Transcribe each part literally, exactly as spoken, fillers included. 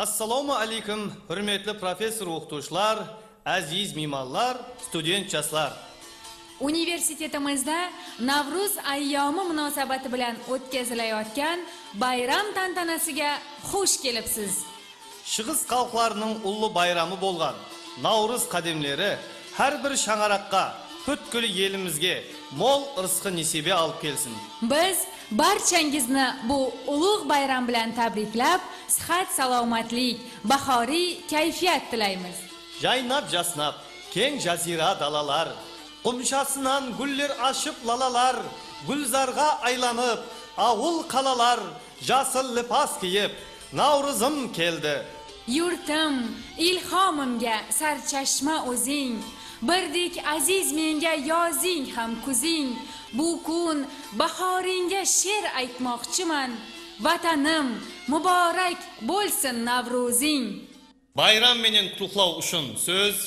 Assalawma aleykum, húrmetli professor-oqıtıwshılar, áziz miymanlar, student jaslar! Universitetimizda Nawrız ayyomi munosabati bilan o'tkazilayotgan bayram tantanasiga xush kelibsiz! Shıǵıs xalıqlarınıń ullı bayramı bolǵan Nawrız qádemleri hár bir shańaraqqa, pútkil elimizge mol ırısqı-nesiybe alıp kelsin! Biz barchangizni bu ulug' bayram bilan tabriklab, sıhhat-salawmatlik, bahoriy kayfiyat tilaymiz! Jaynap-jasnap keń jazira dalalar, qumshasınan gúller ashıp lalalar, gúlzarǵa aylanıp awıl-qalalar, jasıl lipas kiyip, Nawrızım keldi! Yurtim, ilhomimga sarchashma o'zing, birdek aziz menga yozing ham kuzing, bu kun bahoringga she'r aytmoqchiman, Vatanim, muborak bo'lsin Navro'zing! Bayram menen qutlıqlaw ushın sóz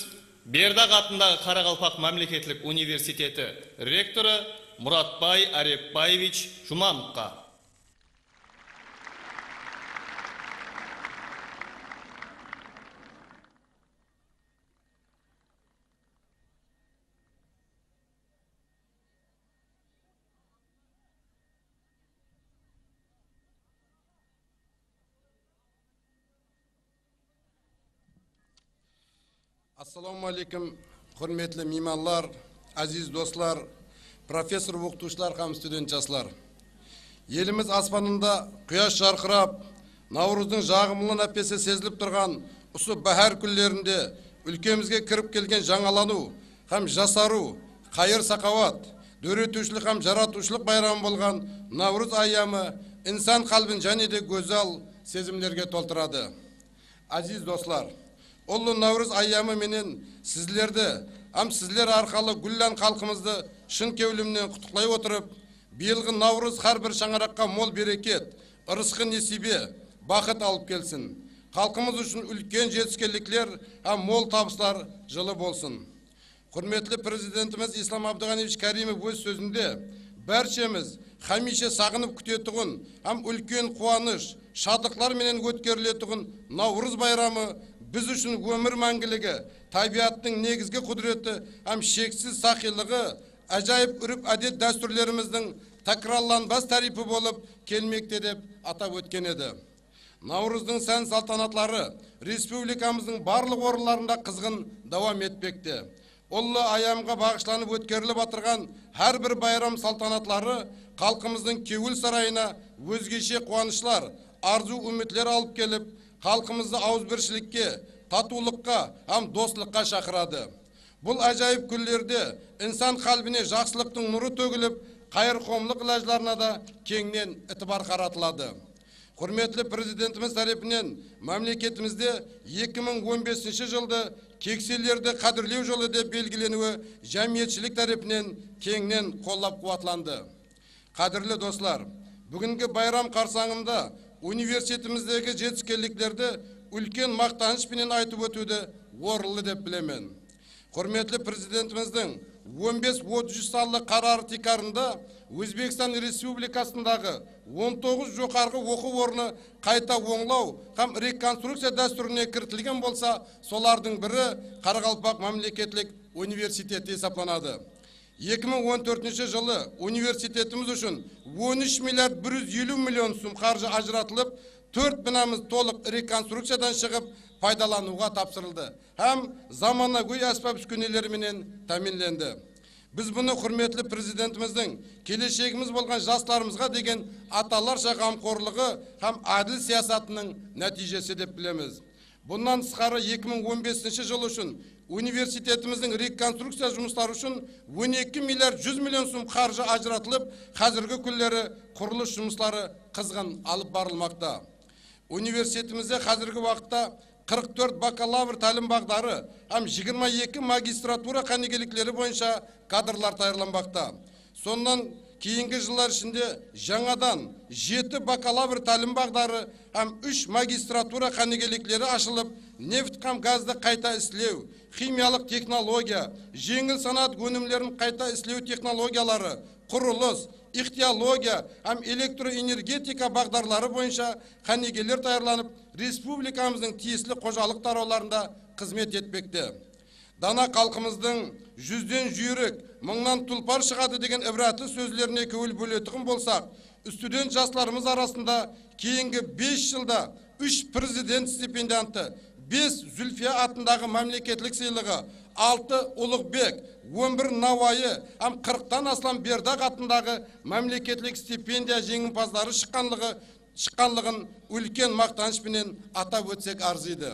Berdaq atındaǵı Qaraqalpaq mámleketlik universiteti rektorı Muratbay Árepbaevich Jumanovqa. Assalawma aleykum, húrmetli miymanlar, áziz doslar, professor-oqıtıwshılar hám student jaslar! Elimiz aspanında quyash jarqırap, Nawrızdıń jaǵımlı nápesi sezilip turǵan usı báhár kúnlerinde úlkemizge kirip kelgen jańalanıw hám jasarıw, qayır-saqawat, dóretiwshilik hám jaratıwshılıq bayramı bolǵan Nawrız ayyamı insan qálbin jáne de gózzal sezimlerge toltıradı. Áziz doslar, ullı Nawrız ayyamı menen sizlerdi hám sizler arqalı gúllan xalqımızdı shın kewlimnen qutlıqlay otırıp, bıyılǵı Nawrız hár bir shańaraqqa mol bereket, ırısqı-nesiybe, baxıt alıp kelsin! Xalqımız ushın úlken jetiskenlikler hám mol tabıslar jılı bolsın! Húrmetli Prezidentimiz Islam Abduǵaniyevich Kárimov óz sózinde bárshemiz hámiyshe saǵınıp kútetuǵın hám úlken quwanısh, shadıqlar menen ótkeriletuǵın Nawrız bayramı biz ushın ómir máńgiligi, tábiyattıń negizgi qúdireti hám sheksiz saqıylıǵı, ájayıp úrp-ádet dástúrlerimizdiń tákirarlanbas táriypi bolıp kelmekte, dep atap ótken edi. Nawrızdıń sán-saltanatları respublikamızdıń barlıq orınlarında qızǵın dawam etpekte. Ullı ayamǵa baǵıshlanıp ótkerilip atırǵan hár bir bayram saltanatları xalqımızdıń kewil sarayına ózgeshe quwanıshlar, arzıw-úmitler alıp kelip, xalqımızdı awızbirshilikke, tatıwlıqqa hám doslıqqa shaqıradı. Bul ájayıp kúnlerde insan qálbine jaqsılıqtıń nurı tógilip, qayırqomlıq ilajlarına da keńnen itibar qaratıladı. Húrmetli Prezidentimiz tárepinen mámleketimizde eki mıń on besinshi jıldı Kekselerdi qádirlew jılı dep belgileniwi jámiyetshilik tárepinen keńnen qollap-quwatlandı. Qádirli doslar, búgingi bayram qarsańında universitetimizdegi jetiskenliklerdi úlken maqtanısh penen aytıp ótiwdi orınlı dep bilemen. Húrmetli Prezidentimizdiń on bes otız úsh sanlı qararı tiykarında Ózbekstan Respublikasındaǵı on toǵız joqarǵı oqıw ornı qayta ońlaw hám rekonstrukciya dástúrine kiritilgen bolsa, solardıń biri Qaraqalpaq mámleketlik universiteti esaplanadı. Eki mıń on tórtinshi jılı universitetimiz ushın on úsh milliard bir júz eliw million sum qarjı ajıratılıp, tórt binamız tolıq rekonstrukciyadan shıǵıp, paydalanıwǵa tapsırıldı hám zamanagóy ásbap-úskeneler menen támiyinlendi. Biz bunı húrmetli Prezidentimizdiń keleshegimiz bolǵan jaslarımızǵa degen atalarshı ǵamqorlıǵı hám ádil siyasatınıń nátiyjesi dep bilemiz. Bunnan tısqarı, eki mıń on besinshi jıl ushın universitetimizdiń rekonstrukciya jumısları ushın on eki milliard júz million sum qarjı ajıratılıp, házirgi kúnleri qurılıs jumısları qızǵın alıp barılmaqta. Universitetimizde házirgi waqıtta qırq tórt bakalavr tálim baǵdarı hám jigirma eki magistratura qánigelikleri boyınsha kadrlar tayarlanbaqta. Sonnan keyingi jıllar ishinde jańadan jeti bakalavr tálim baǵdarı hám úsh magistratura qánigelikleri ashılıp, neft hám gazdı qayta islew, ximiyalıq texnologiya, jeńil sanaat ónimlerin qayta islew texnologiyaları, qurılıs, ixtiologiya hám elektroenergetika baǵdarları boyınsha qánigeler tayarlanıp, respublikamızdıń tiyisli xojalıq tarawlarında xızmet etpekte. Dana xalqımızdıń "Júzden júyrik, mıńnan tulpar shıǵadı" degen ibratlı sózlerine kewil bóletuǵın bolsaq, student jaslarımız arasında keyingi bes jılda úsh prezident stipendiantı, bes Zulfiya atındaǵı mámleketlik sıylıǵı, altı Uluǵbek, on bir Nawayı hám qırqtan aslam Berdaq atındaǵı mámleketlik stipendiya jeńimpazları shıqqanlıǵı, shıqqanlıǵın úlken maqtanısh penen atap ótsek arzıydı.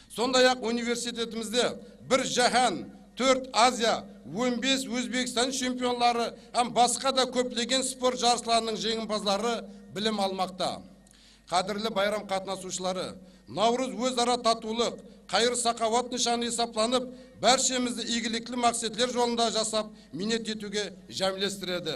Sonday-aq, universitetimizde bir jáhán, tórt Aziya, on bes Ózbekstan chempionları hám basqa da kóplegen sport jarıslarınıń jeńimpazları bilim almaqta. Qádirli bayram qatnasıwshıları, Nawrız óz-ara tatıwlıq, qayır-saqawat nıshanı esaplanıp, bárshemizdi iygilikli maqsetler jolında jasap, miynet etiwge jámlestiredi.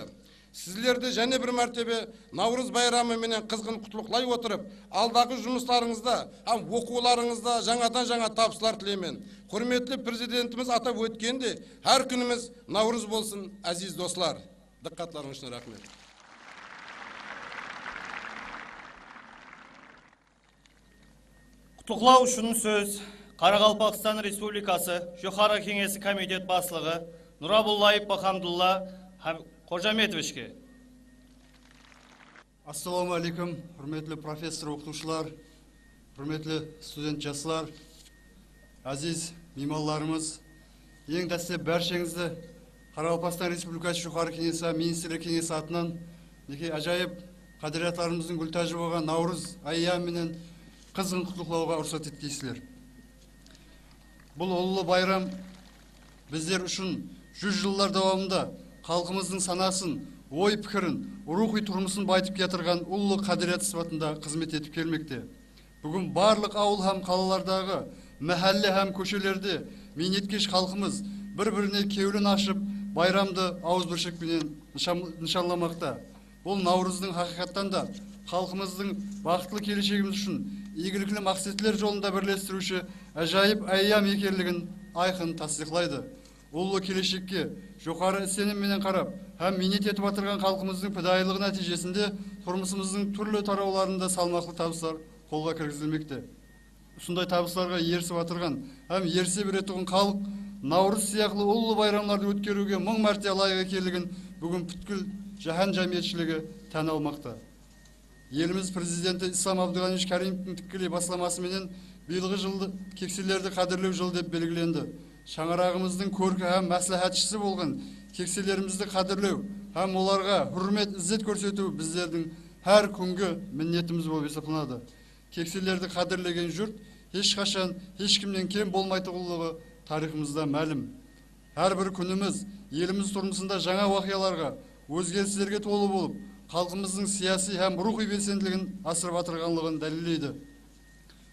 Sizlerdi jáne bir mártebe Nawrız bayramı menen qızǵın qutlıqlay otırıp, aldaǵı jumıslarıńızda hám oqıwlarıńızda jańadan-jańa tabıslar tileymen. Húrmetli Prezidentimiz atap ótkenindey, hár kúnimiz Nawrız bolsın, áziz doslar! Dıqqatlarıńız ushın raxmet. Qutlıqlaw ushın sóz Qaraqalpaqstan Respublikası Joqarı Keńesi Komitet Baslıǵı Nurabullaev Bahamdulla hám Xojametovishke. Assalawma áleykum, húrmetli professor, oqıtıwshılar, húrmetli student jaslar, áziz miymanlarımız, eń dáslep bársheńizdi Qaraqalpaqstan Respublikası Joqarı Keńesi hám Ministrler Keńesi atınan minekey ájayıp qádiriyatlarımızdıń gúltáji bolǵan Nawrız áyyamı menen qızǵın qutlıqlawǵa ruxsat etkeysizler. Bul ullı bayram bizler ushın júz jıllar dawamında xalqımızdıń sanasın, oy-pikirin, ruwxıy turmısın bayıtıp kiyatırǵan ullı qádiriyat sıpatında xızmet etip kelmekte. Búgin barlıq awıl hám qalalardaǵı, máhálle hám kóshelerde miynetkesh xalqımız bir-birine kewlin ashıp, bayramdı awızbirshek penen nıshan-, nıshanlamaqta. Bul Nawrızdıń haqıyqattan da xalqımızdıń baxıtlı keleshegimiz ushın iygilikli maqsetler jolında birlestiriwshi ájayıp áyyam ekenligin ayqın tastıyıqlaydı. Ullı keleshekke joqarı isenim menen qarap hám miynet etip atırǵan xalqımızdıń pidayılıǵı nátiyjesinde turmısımızdıń túrli tarawlarında salmaqlı tabıslar qolǵa kirgizilmekte. Usınday tabıslarǵa erisip atırǵan hám erise beretuǵın xalıq Nawrız sıyaqlı ullı bayramlardı ótkeriwge mıń márte ılayıq ekenligin búgin pútkil jáhán jámiyetshiligi tán almaqta. Elimiz Prezidenti Islam Abdug'aniyevich Karimovtıń tikkeley baslaması menen bıyılǵı jıldı kekselerdi qádirlew jılı dep belgilendi. Shańaraǵımızdıń kórki hám másláhátshisi bolǵan kekselerimizdi qádirlew hám olarǵa húrmet, izzet kórsetiw bizlerdiń hár kúngi minnetimiz bolıp esaplanadı. Kekselerdi qádirlegen jurt hesh qashan hesh kimnen kem bolmaytuǵınlıǵı tariyxımızda málim. Hár bir kúnimiz elimiz turmısında jańa waqıyalarǵa, ózgerislerge tolı bolıp, xalqımızdıń siyasiy hám ruwxıy belsendiligin asırıp atırǵanlıǵın dálilleydi.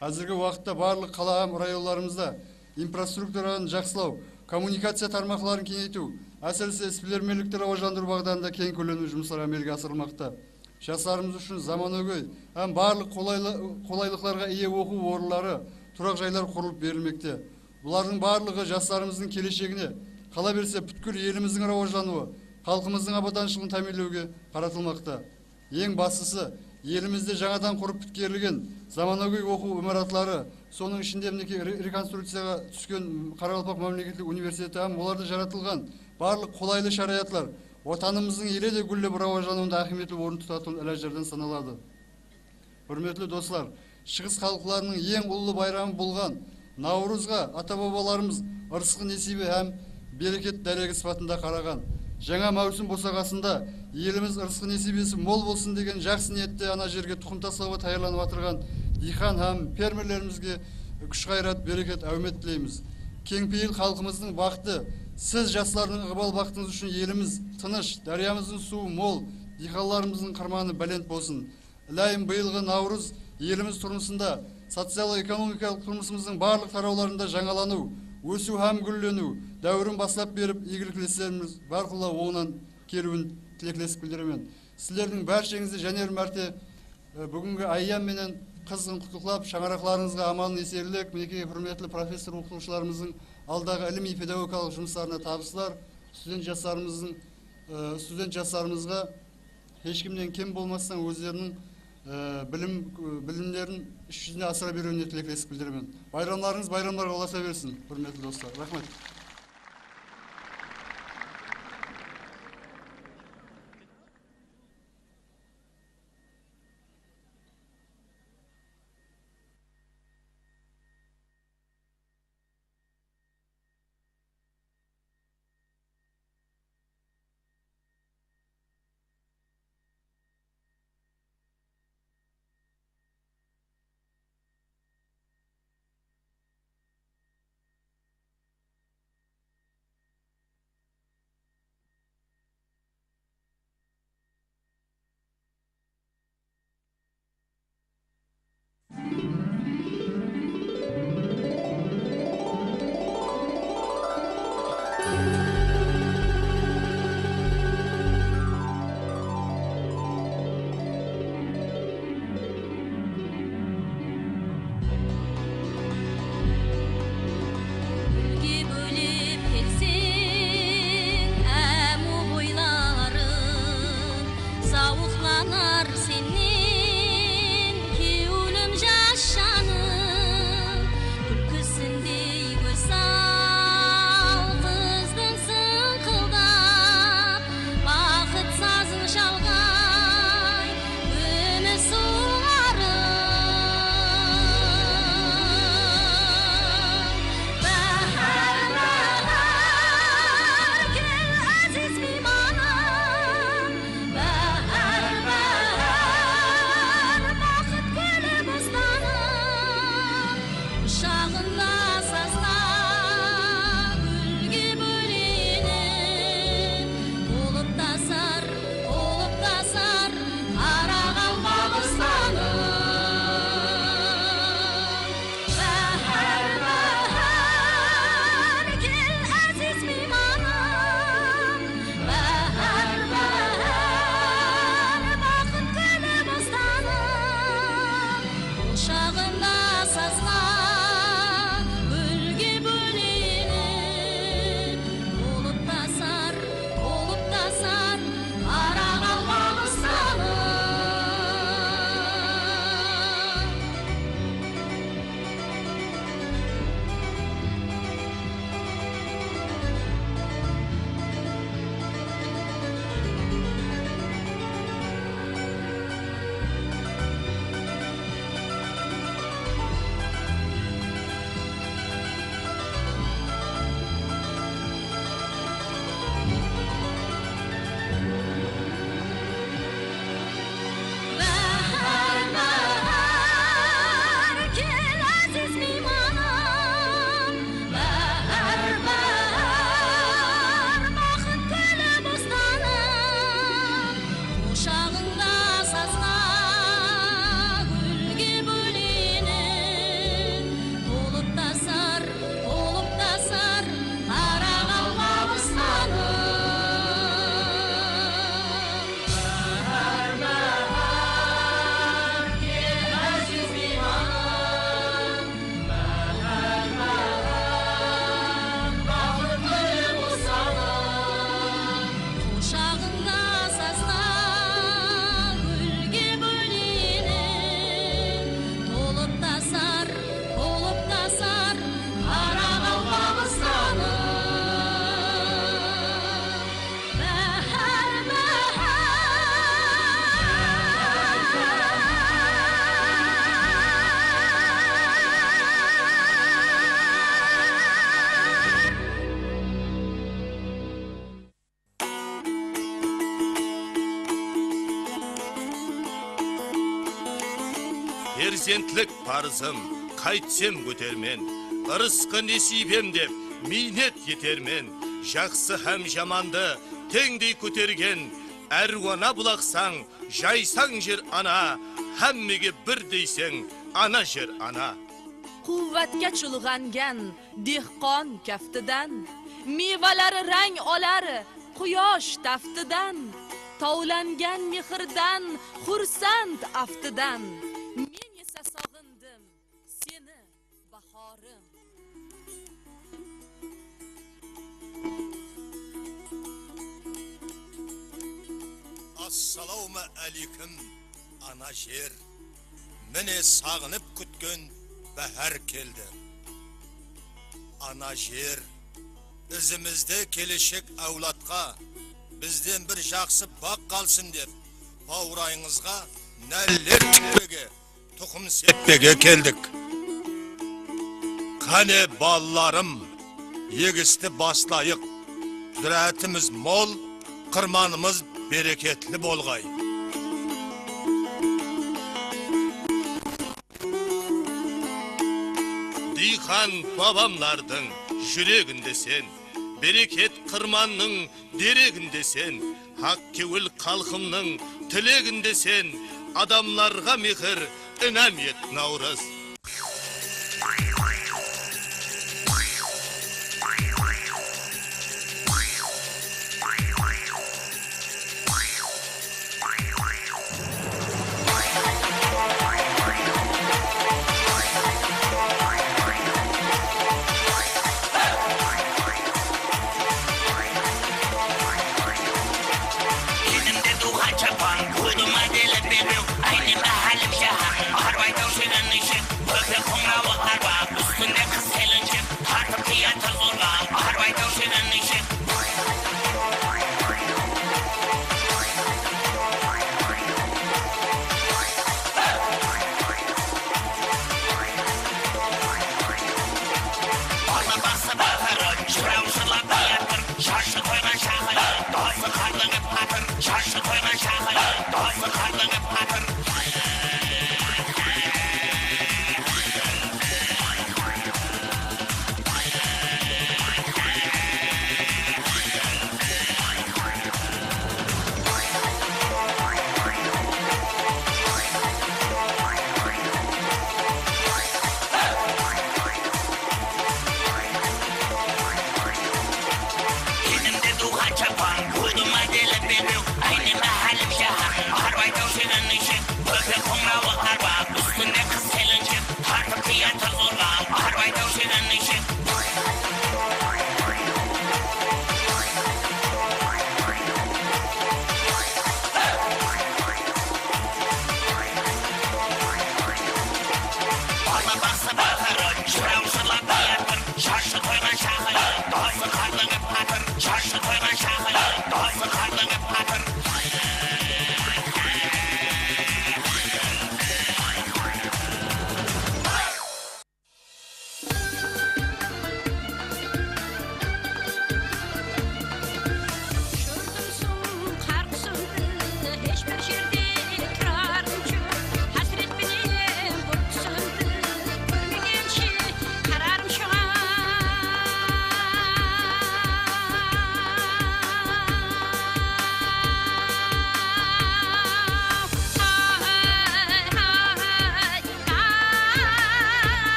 Házirgi waqıtta barlıq qala hám rayonlarımızda infrastrukturanı jaqsılaw, kommunikaciya tarmaqların keńeytiw, ásirese, isbilermenlikti rawajlandırıw baǵdarında keń kólemli jumıslar ámelge asırılmaqta. Jaslarımız ushın zamanagóy hám barlıq qolaylı-, qolaylıqlarǵa iye oqıw orınları, turaq jaylar qurılıp berilmekte. Bulardıń barlıǵı jaslarımızdıń keleshegine, qalaberse, pútkil elimizdiń rawajlanıwı, xalqımızdıń abadanshılıǵın támiyinlewge qaratılmaqta. Eń baslısı, elimizde jańadan qurıp pitkerilgen zamanagóy oqıw imaratları, sonıń ishinde, minekey, re-, rekonstrukciyaǵa túsken Qaraqalpaq mámleketlik universiteti hám olarda jaratılǵan barlıq qolaylı sharayatlar Watanımızdıń ele de gúllep rawajlanıwında áhmiyetli orın tutatuǵın ilajlardan sanaladı. Húrmetli doslar, Shıǵıs xalıqlarınıń eń ullı bayramı bolǵan Nawrızǵa ata-babalarımız ırısqı nesiybe hám bereket dáregi sıpatında qaraǵan. Jańa máwsim bosaǵasında elimiz ırısqı nesiybesi mol bolsın degen jaqsı niyette ana jerge tuqım taslawǵa tayarlanıp atırǵan diyqan hám fermerlerimizge kúsh-ǵayrat, bereket, áwmet tileymiz. Keńpeyil xalqımızdıń baxtı, siz jaslardıń ıǵbal-baxtıńız ushın elimiz tınısh, dáryamızdıń suwı mol, diyqanlarımızdıń qırmanı bálent bolsın. Iláyım, bıyılǵı Nawrız elimiz turmısında, social-ekonomikalıq turmısımızdıń barlıq tarawlarında jańalanıw, ósiw hám gúlleniw dáwirin baslap berip, iygilikli islerimiz bárqulla ońınan keliwin tileklesip bildiremen. Sizlerdiń bársheńizdi jáne bir márte, e, búgingi áyyam menen qızǵın qutlıqlap, shańaraqlarıńızǵa aman-esenlik, minekey, húrmetli professor oqıtıwshılarımızdıń aldaǵı ilimiy-pedagogikalıq jumıslarına tabıslar, student jaslarımızdıń, e, student jaslarımızǵa hesh kimnen kem bolmastan ózleriniń, e, bilim, e, bilimlerin is júzine asıra beriwine tileklesik bildiremen. Bayramlarıńız bayramlarǵa ulasa bersin, húrmetli doslar. Raxmet. Gúlge bólip kelseń, ámiw boylarım, zawıqlanar sennen kewlim, jas janım. Kúlkisindey gózzal qızdıń zıńqıldap, baxıt sazın shalǵay, Ómir suwǵarıp. Báhár, báhár, kel, áziz miymanım. Báhár, báhár, baxıt gúli bostanım. Qushaǵında sazǵa gúlge bólenip, tolıp tasar, tolıp tasar Qaraqalpaq bostanım. Báhár, báhár, kel, áziz miymanım. Báhár, báhár, baxıt gúli bostanım. Qushaǵında sazǵa gúlge bólenip, tolıp tasar, tolıp tasar Qaraqalpaq bostanım. Báhár, báhár, kel, áziz miymanım. Báhár, báhár, baxıt gúli bostanım. Qushaǵında sazǵa gúlge bólenip, tolıp tasar, tolıp tasar Qaraqalpaq bostanım. Báhár, báhár, kel, áziz miymanım. Báhár, báhár, baxıt gúli bostanım. Qushaǵında sazǵa gúlge bólenip, tolıp tasar, tolıp tasar Qaraqalpaq bostanım. Báhár, báhár. Perzentlik parızım, qáytsem kótermen. Irısqı nesiybem dep miynet etermen. Jaqsı hám jamandı teńdey kótergen, árwana bulaqsań, jaysań jer ana, hámmege birdeyseń, ana jer ana. Quwwatga chulǵangan dehqon kaftidan miyvalari rang olar, Quyosh taftidan, tovlangan mehrdan, xursand aftidan. Men esa sog'indim seni, bahorim. Assalawma áleykum, ana jer. Mine, saǵınıp kútken báhár keldi. Ana jer, izimizde keleshek áwladqa bizden bir jaqsı baq qalsın dep, bawırayıńızǵa náller tikpege, tuqım seppege keldik. Qáne, balalarım, egisti baslayıq. Zúráátimiz mol, qırmanımız bereketli bolǵay. Diyqan babamlardıń júreginde sen, bereket qırmannıń dereginde sen, haq kewil xalqımnıń tileginde sen, adamlarǵa mehir inam et, Nawrız. Kewlimde tuwǵan shapan, quldıma delip bebew, aynem báhálip jahan, arbaydaw senen neshe.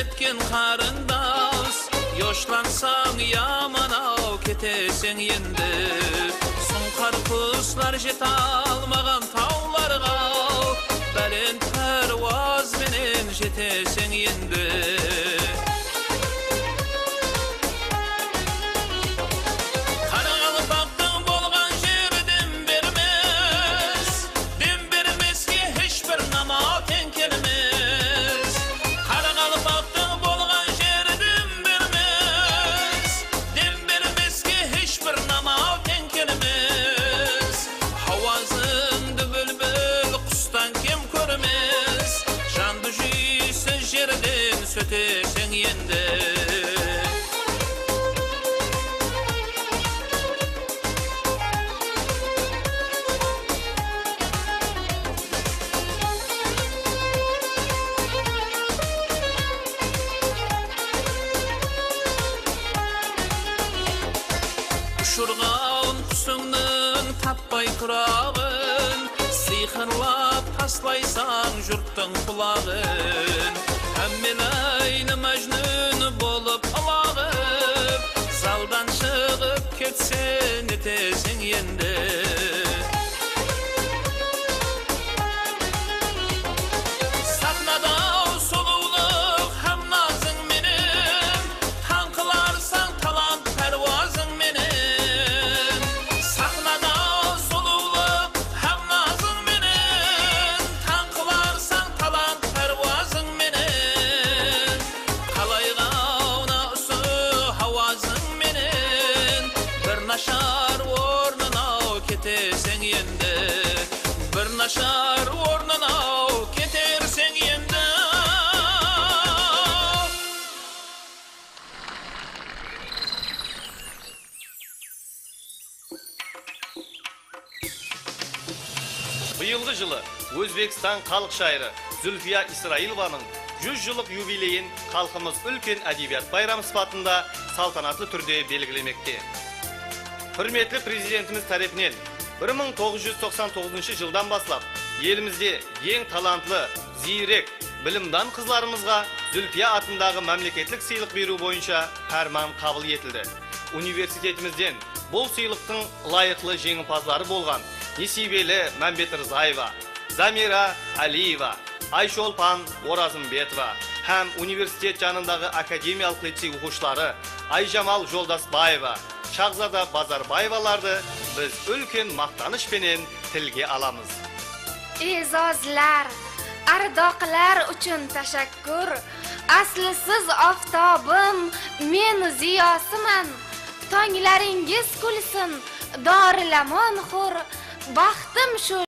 Etken qarındas, yoshlansań yaman-aw, keteseń endi. Suńqar quslar jete almaǵan tawlarǵa-aw, bálent párwaz benen jeteseń endi. Qaraqalpaqtıń bolǵan jeri dem bermes, dem bermeske hesh bir nama teń kelmes. Qaraqalpaqtıń bolǵan jeri dem bermes, dem bermeske hesh bir nama teń kelmes. Hawazıńdı búlbil qustan kem kórmes, jandı júysiz jerden sóteseń endi. Ushırǵan qusıńnıń tappay turaǵın, sıyqırlap taslaysań jurttıń qulaǵın. Hámmelayn Májnún bolıp ılaǵıp, zaldan shıǵıp ketse, neteseń endi? Saxnada-aw sulıwlıq hám nazıń menen, tań qılarsań talant párwazıń menen. Saxnada-aw sulıwlıq hám nazıń menen, tań qılarsań talant párwazıń menen. Qalayǵa awna usı hawazıń menen, bir nashar ornın-aw keteseń endi. Bir nashar ornın-aw keterseń endi. Bıyılǵı jılı Ózbekstan xalıq shayırı Zulfiya Israilovanıń júz jıllıq yubileyin xalqımız úlken ádebiyat bayramı sıpatında saltanatlı túrde belgilemekte. Húrmetli Prezidentimiz tárepinen bir mıń toǵız júz toqsan toǵızınshı jıldan baslap elimizde eń talantlı, ziyrek, bilimdan qızlarımızǵa Zulfiya atındaǵı mámleketlik sıylıq beriw boyınsha párman qabıl etildi. Universitetimizden bul sıylıqtıń ılayıqlı jeńimpazları bolǵan Nesiybeli Mámbetrzaeva, Zamira Áliyeva, Aysholpan Orazımbetova hám universitet janındaǵı akademiyalıq licey oqıwshıları Ayjamal Joldasbaeva, Shahzada Bazarbaevalardı biz úlken maqtanısh penen tilge alamız. E'zozlar, ardoqlar uchun tashakkur. Aslisiz oftobim, men ziyosiman. Tonglaringiz kulsin, dorilamon hur. Baxtim shu